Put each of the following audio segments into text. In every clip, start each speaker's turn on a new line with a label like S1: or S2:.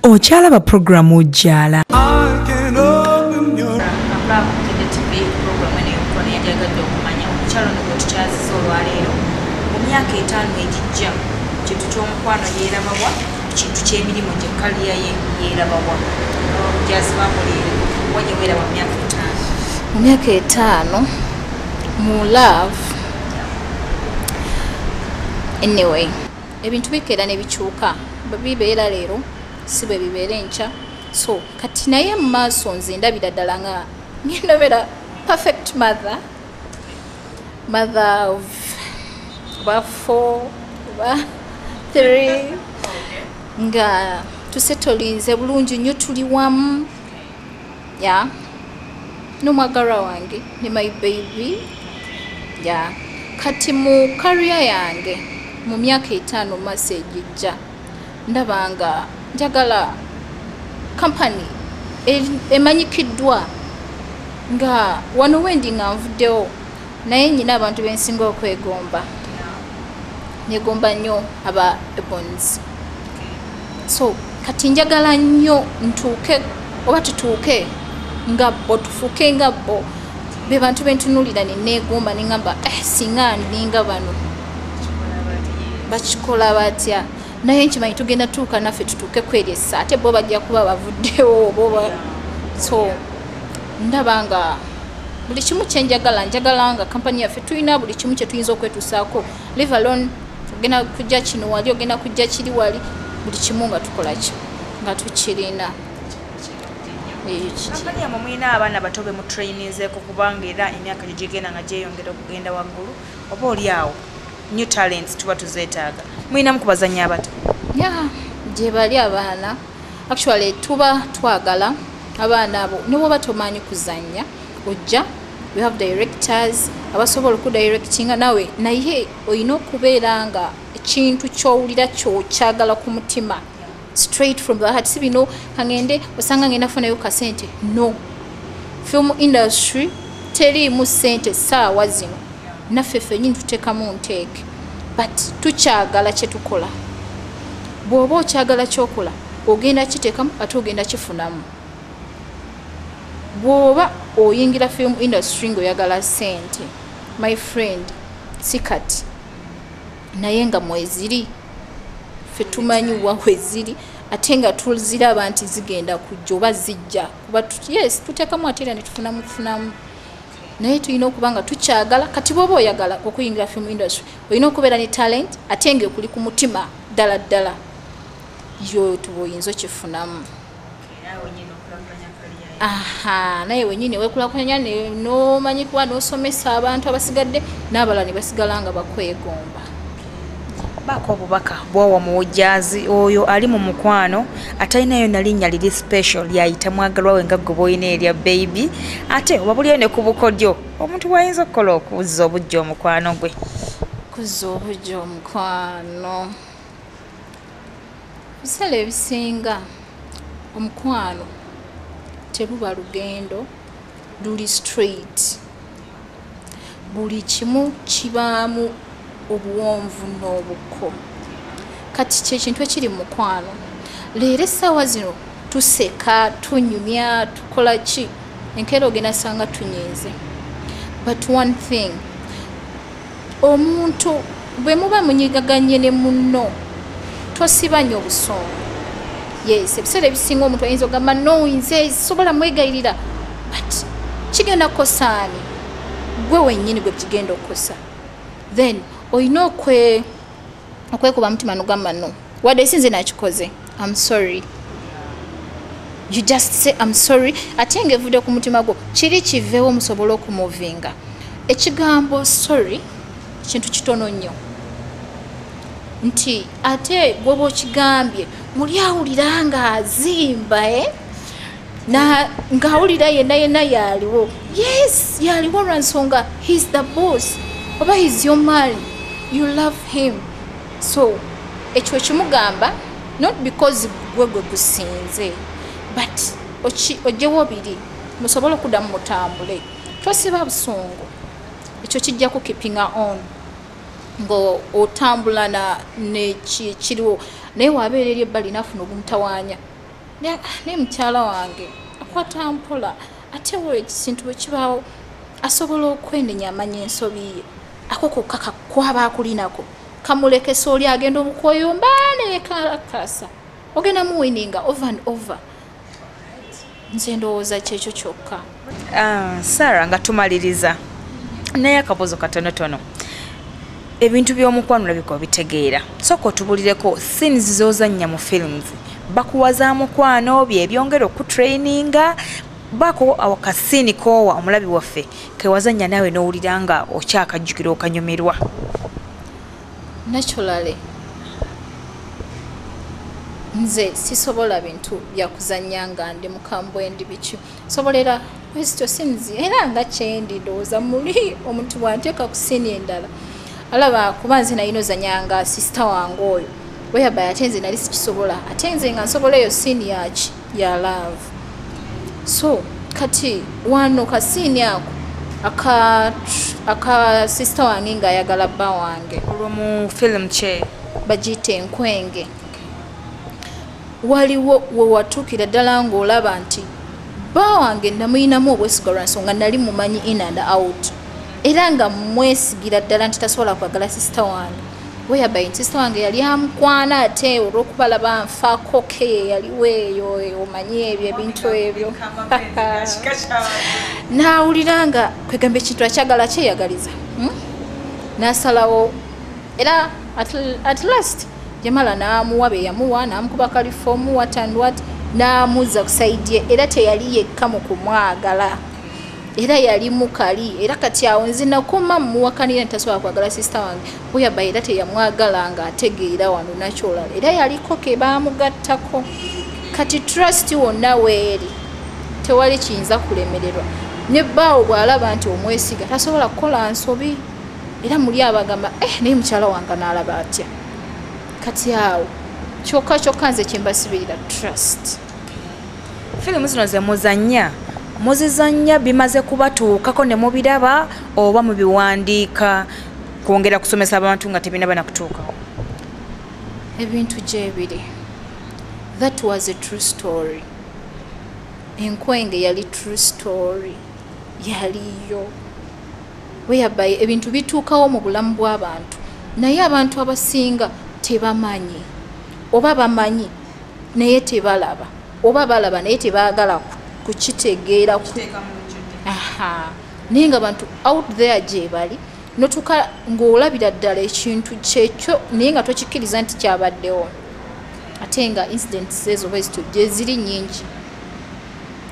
S1: Okyalaba puroguramu Jjala.
S2: Akulaba ku Bukedde TV, program eno ey'omukwano, yandyagadde okumanya omukyalo ono gwe tukyaziza olwaleero, mu myaka 5 egijja, kintu ky'omukwano yeerabawa, kintu ky'emirimu gye, career ye yeerabawa? Jazibamuleero wanye weeraba mu myaka 5?
S3: Mu myaka 5 mu love, anyway, ebintu bikeera ne bikyuka. Bibeera leero si bwe bibeera enkya. So kati naye mu maaso nze ndabira ddala nga ngenda beera perfect mother, mother of oba four oba three, nga tusetolinze bulungi nnyo, tuli wamu ya n'omwagalwa wange ne my baby ya. Kati mu career yange mu myaka 5 maaso egijja, ndaba nga njagala kampani emanyikiddwa nga wano wendi nga nvuddewo. Naye nyina abantu bensinga okwegomba, negomba nnyo aba Ebonies. So kati njagala nnyo ntuuke oba tutuuke nga bo, tufuuke nga bo. Be bantu bentunuulira neneegomba, neŋŋamba, "Eh, singa ndinga bano, bakikola batya?" Naye nkimanyi tugenda tuuka naffe tutuuke kweri essa, ate bo bajja kuba bavuddewo oba. So ndaba nga buli kimu kyenjagala, njagala nga kampani yaffe tulina buli kimu kyetuyinza okwetuusaako, leave alone ogenda kujja kino wali, ogenda kujja kiri wali, buli kimu nga tukola ki nga tukirina. Ekyo kiki.
S2: Kampani yammwe mulina abaana bato be mutraininzeeko? Kubanga era emyaka gye gigenda nga gyeyongera okugenda waggulu, oba oli awo new talents tuba tuzeetaaga. Mulinamu ku bazannyi abato?
S3: Ya, gye bali abaana. Actually tuba twagala abaana abo, ne bwoba tomanyi kuzannya, ojja, we have directors abasobola okudirectinga nawe. Naye olina okubeera nga ekintu kyowulira kyokyagala ku mutima, straight from the heart. Si bino kangende osanga ngenda funayo kasente. No, film industry teriimu sente saawa zino. Naffe ffennyini tuteekamu nteeke, but tukyagala kyetukola. Bw'oba okyagala kyokola, ogenda kiteekamu ate ogenda kifunamu. Bw'oba oyingira film industry ng'oyagala sente, my friend, si kati, naye nga mweziri, ffe tumanyi wa weziri, ate nga tuziraba nti zigenda kujja oba zijja kuba yes, tuteekamu ate era netufunamu, tufunamu, naye tulina okuba nga tukyagala. Kati bwoba oyagala okuyingira film industry, olina okubeera ne talent ate nga ekuli ku mutima ddala ddala, yo tuba oyinza okifunamu. Aha, naye wenyini wekulakulanya nomanyi kuba nosomesa abantu abasigadde n'abalala ne basigala nga bakwegomba.
S2: Baako obubaka bwowa muwujjazi oyo ali mu mukwano, atalinayo nalinnya liri special lyayita mwagalwa we nga gwe bwolina erya baby, ate oba buliyo ne ku bukodyo omuntu bw'ayinza okukola okuzza obujja omukwano gwe.
S3: Kuzza obujja omukwano, ebiseera ebisinga omukwano teruba lugendo luli straight. Buli kimu kibaamu obuwonvu n'obukko. Kati kyekintu ekiri mu mukwano. Leero essaawa zino tuseka, tunyumya, tukola ki, enkeera ogenda sanga tunyiize. But one thing, omuntu bwe muba munyigaganye ne munno, tosiba nnyo obusungu. Yes, ebiseera ebisinga omuntu ayinza okugamba, "No, nze sobola mwegayirira," but kigenda kukosaani? Gwe wennyini gwe kigenda okukosa. Then olina okwekuba mutima nogamba, "No, wadde sinze nakikoze, I'm sorry." You just say, "I'm sorry," ate nga evudde ku mutima gwo, kiri kiveewo musobole okumuvinga. Ekigambo sorry kintu kitono nnyo, nti ate gwoba okigambye muli awulira ng'azimba, eh? Ng'awulira yenna yenna yaliwo. Yes, yaliwo lwa nsonga he's the boss oba he's your man, you love him. So ekyo kimugamba not because gwe gwe gusinze, but ogyewo biri musobole okuddamu mutambule. Tosiba busungu, ekyo kijja kukeepinga on ng'otambula nekiriwo. Naye wabeera eri ebbali naafuna ogumutawaanya. Naye mukyala wange akwata mpola, ate we ekintu bwe kibaawo asobola okwenenya amanya ensobi ye. Ako kokka kwaba akulinako kamulekesa oli agenda omukoyomba neyekalakasa, ogenda muwininga over and over. Nze ndowooza kyekyo kyokka.
S2: Sarah, nga tumaliriza naye akabuuzo katonotono, ebintu by'omukwano olabika obitegeera, sooka otubulireko scenes z'ozannya mu films bakuwa za mukwano, bye byongera okutraininga bako akasiini koowa omulabi waffe kewazannya naawe n'owulira nga okyakajjukira okanyumirwa?
S3: Naturally nze sisobola bintu byakuzannya nga ndi mukambwe ndi biki, sobolera kwezityo sinzi era nga kyendi ndowooza muli omuntu bw'anteeka ku siini endala alaba, kuba nze nalina ozannyanga sisita wange oyo whereby ate nze nali sikisobola, ate nze nga nsobola eyo siini yaki ya love. So kati wano kasiini ako aka sisita wange ng'ayagala bba wange,
S2: olwo mu film kye
S3: bagiyita Enkwenge, waliwo we watuukira ddala ng'olaba nti bba wange namuyinamu obwesigwa lwa nsonga nali mumanyi in and out, era nga mwesigira ddala nti tasobola kwagala sisita wange, whereby nti sisita wange yali amukwana ate olw'okubalaba nfaako ke yaliwo eyo omanyi ebyo ebintu ebyo n'awulira nga kwegamba ekintu akyagala kyeyagaliza, n'asalawo era at last yamala n'amuwa be yamuwa, n'amukuba kalifoomu what and what, n'amuzza ku side ye, era teyali yekka mu kumwagala, era yali mukali. Era kati awo nze nakoma muwakanira nti tasobola kwagala sisita wange, whereby era teyamwagala nga ategeera wano nakyolala, era yaliko ke baamugattako. Kati trust wonna weeri tewali kiyinza kulemererwa, ne bbaawo bw'alaba nti omwesiga tasobola kukola nsobi, era muli abagamba naye mukyala wange n'alaba atya. Kati awo kyokka kyokka nze kyembasibirira trust.
S2: Firimu zino ze muzannya, muzizannya bimaze kubatuukako ne mubiraba oba mubiwandiika kwongera kusomesa abantu nga tebinaba na kutuukawo?
S3: Ebintu gyebiri. That was a true story. Enkwenge yali true story, yaliyo, whereby ebintu bituukawo mu bulamu bw'abantu, naye abantu abasinga tebamanyi, oba bamanyi naye tebalaba, oba balaba naye tebaagala kukitegeera. Naye nga bantu out there gye bali, notuuka ng'olabira ddala ekintu kyekyo naye nga tokikkiriza nti kyabaddewo, ate nga incidents ezo bwe zityo gye ziri nnyingi,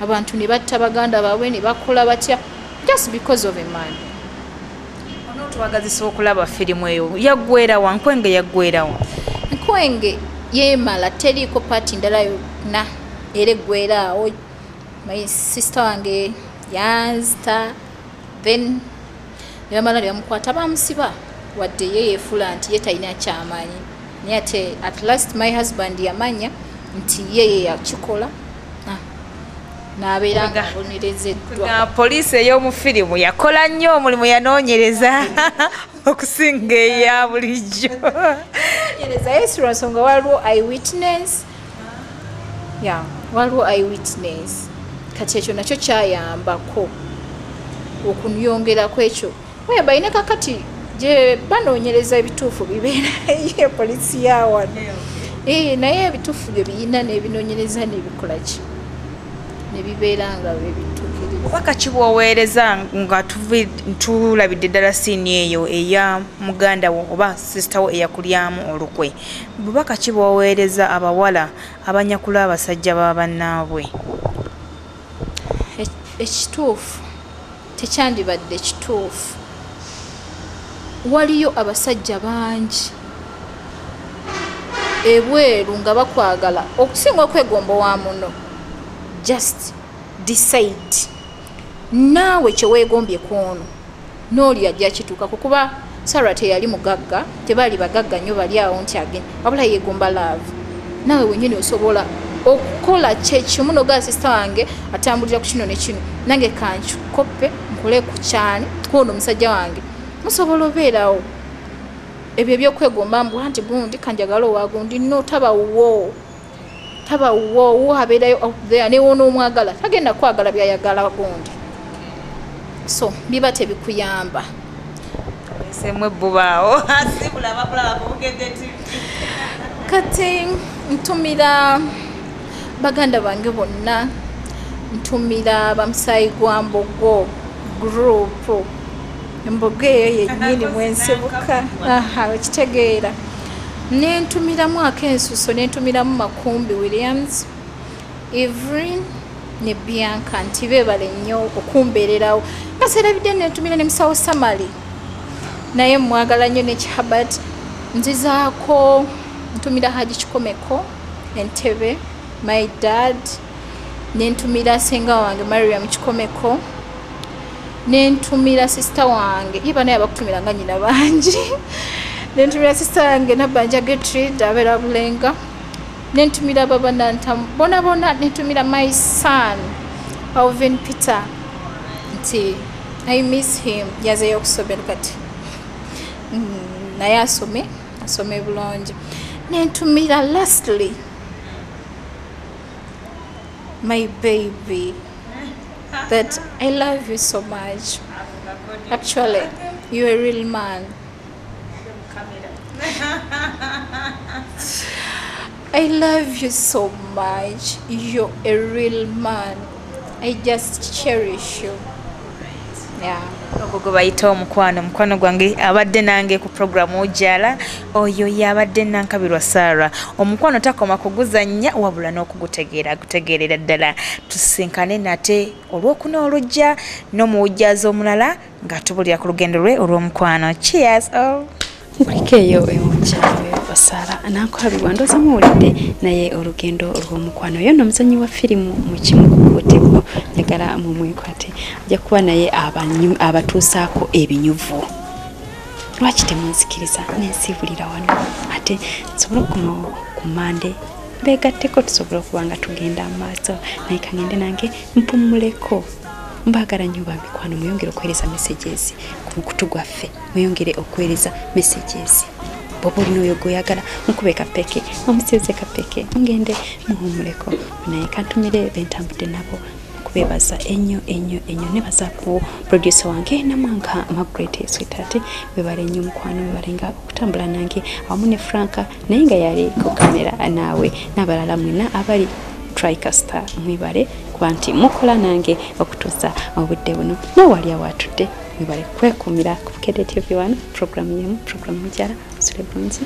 S3: abantu ne batta baganda baabwe ne bakola batya just because of a man.
S2: Onootwagazisa okulaba firimu eyo, yaggwerawa Nkwenge, yaggwerawa?
S3: Nkwenge yeemala, teriiko part ndala yonna, era eggwera awo. My sister wange yanzita, then ne bamala ne bamukwata bamusiba, wadde ye yeefuula nti ye talina kyamanyi, naye ate at last my husband yamanya nti ye ye yakikola, n'abeera nga abonerezeddwa.
S2: Poliisi ey'omu firimu yakola nnyo omulimu, yanoonyereza okusinga eya bulijjo.
S3: Noonyereza yes, lwa nsonga waliwo eyewitness, ya waliwo eyewitness. Kati ekyo nakyo kyayambako okuyongerako ekyo, whereby ne kakati gye banoonyereza ebituufu bibeera ye poliisi ya wano, naye ebituufu bye biyina n'ebinoonyereza n'ebikola ki ne bibeera nga bebituukiriza.
S2: Obubaka ki bw'oweereza nga tulabidde ddala siini eyo eya muganda wo oba sisita wo eyakulyamu olukwe? Bubaka ki bw'oweereza abawala abanyakula abasajja ba bannaabwe?
S3: Ekituufu tekyandibadde kituufu. Waliyo abasajja bangi ebweru nga bakwagala okusinga okwegomba wa muno. Just decide naawe kyeweegombye kwono n'oli ajja kituukako, kuba Sarah teyali mugagga, tebaali bagagga nnyo bali awo nti agenda, wabula yeegomba love. Naawe wenyini osobola okukola kyekimu nogaa sisita wange atambulira ku kino ne kino, nange kankikoppe nkole ku kyani kwono omusajja wange, musobola obeerawo. Ebyo ebyokwegomba mbu anti gundi kanjagala owa gundi, no, taba wuwo. Taba wo abeerayo out there ne wonoomwagala tagenda kwagala byayagala gundi. So biba tebikuyamba.
S2: Semwe bubaawo asibula abakulaba ku Bukedde TV.
S3: Kati ntumira baganda bange bonna, ntumira bamusayi gwa Mbogo group, Embogo eyo yennyini mwensibuka, okitegeera. Nentumiramu akensuso, nentumiramu Makumbi Williams, Evelyn ne Bianca nti beebale nnyo okumbeererawo. Nga seerabidde nentumira ne musawo Samali, naye mwagala nnyo ne Kihabat. Nzizaako ntumira Haji Kikomeko Entebbe, my dad, nentumira senga wange Mariam Kikomeko, nentumira sister wange iba naye abakutumira nga nyina bangi, nentumira sister wange Nabanja Gertrude abeera Bulenga, nentumira baba Nantamu bona bona, nentumira my son Alvin Peter nti I miss him, yazeeyo okusomera kati naye asome bulungi. Nentumira lastly my baby that I love you so much. Actually, you're a real man. I love you so much. You're a real man. I just cherish you. Yeah.
S2: Ogwo gwe bayita omukwano, omukwano gwange abadde nange ku programu Ojala, oyo yabadde Nankabirwa Sarah. Omukwano takoma kuguzannya wabula n'okugutegeera, agutegeerera ddala. Tusinkane nate olwokuna olujja n'omuwujjaza omulala ng'atubulira ku lugendo lwe olw'omukwano. Cheers all.
S4: Nkuliko eyo emukyalo Basara Nankabirwa, ndowooza muwulidde naye olugendo olw'omukwano. Yo nno omuzannyi wa firimu mu kimu ku butego, njagala mumwekwate, ajja kuba naye abatuusaako ebinyuvu. Lwaki temunzikiriza nensiibulira wano, ate nsobole okukomawo ku Mande mbeegatteko, tusobole okuba nga tugenda mu maaso. Naye kangende nange mpummuleko. Mbaagala nnyo ba mikwano, mweyongere okuweereza messages ku mukutu gwaffe, mweyongere okuweereza messages. Bw'oba olina oyo gw'oyagala mukube kapeke, omusiize kapeke, mugende muwummuleko. Naye kantumire bentambudde nabo kubeebaza ennyo ennyo ennyo. Nebaza ku producer wange Namwanka Margaret Sweetheart, webale nnyo mukwano, webale nga okutambula nange awamu ne Franka naye nga yali ku kamera naawe n'abalala mwenna abali Tricaster, mwebale kuba nti mukola nange okutuusa obudde buno. Nawe wali awaatudde, mwebale kwekumira ku Bukedde TV wano, programu yemu, programu Mujala. Musule bulungi.